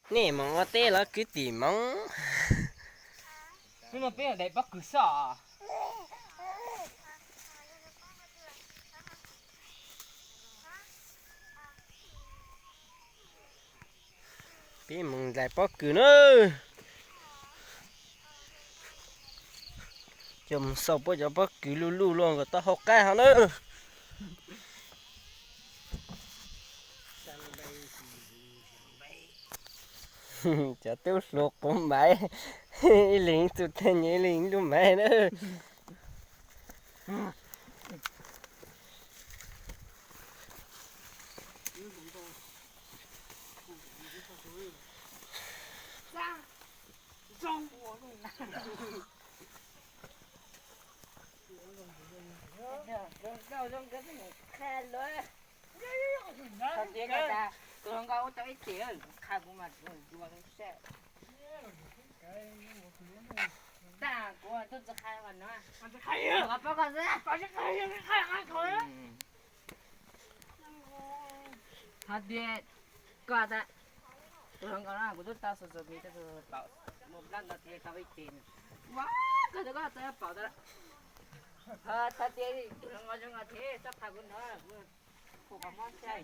Nej mus ua teb los kwv tij Hmoob. Hnub no peb daim pob kws xwb os. Peb mus daim pob kws na. Coj mus xauj puab cov pob kws luj luj luaj nkaus taub hau qaib hov na. Cov tub hluas quav maiv, ib leeg ib tug teg nyuag, ib leeg ib lub maiv na. Tus hluas nkauj ua tau ib tes, qha kuv mas yuav sab. Tag kuv tuaj tsis qha no, qha pob koj xwb. Hais tias koj tas, tus hluas nkauj no kuv twb tau xus xus mis tau xus xus paum, mus plab ntau tias tau ib tes. Ua koj tus koj tau paum tas. Hais tias tus hluas nkauj zoo nkauj thiab txhob qha kuv no, kuv qhov mob sab.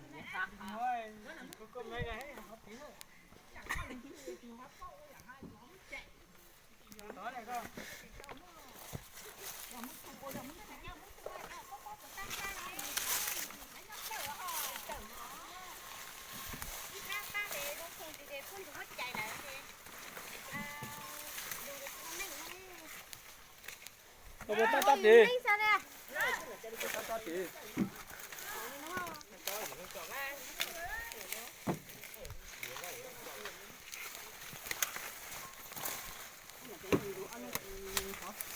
Tab tab tis.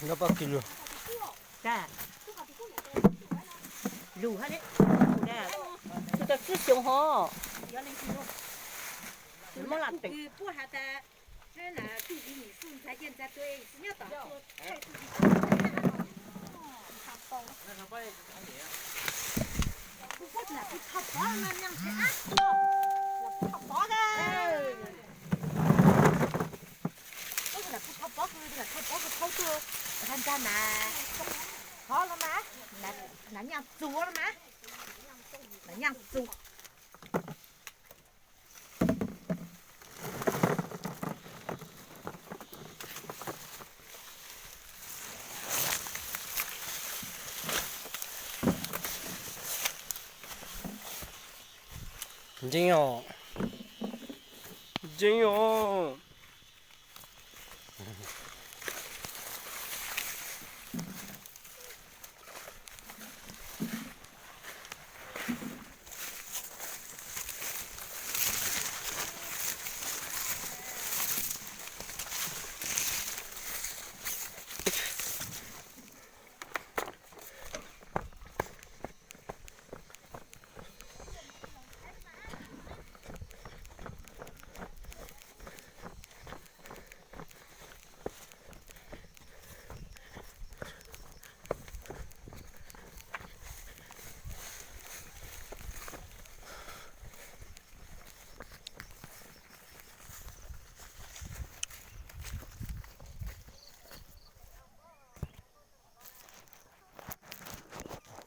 Nyob pob kws lug. Lug hab le, tus tau tsib xyoo ho. Muab lam teem. Kuv lam kuv thauj pob kws, lam thauj pob kws thauj tuaj, ntag ntag na. Hov los mas, nas nyaj txuv los mas, nas nyaj txuv. Ntseeg os, ntseeg os.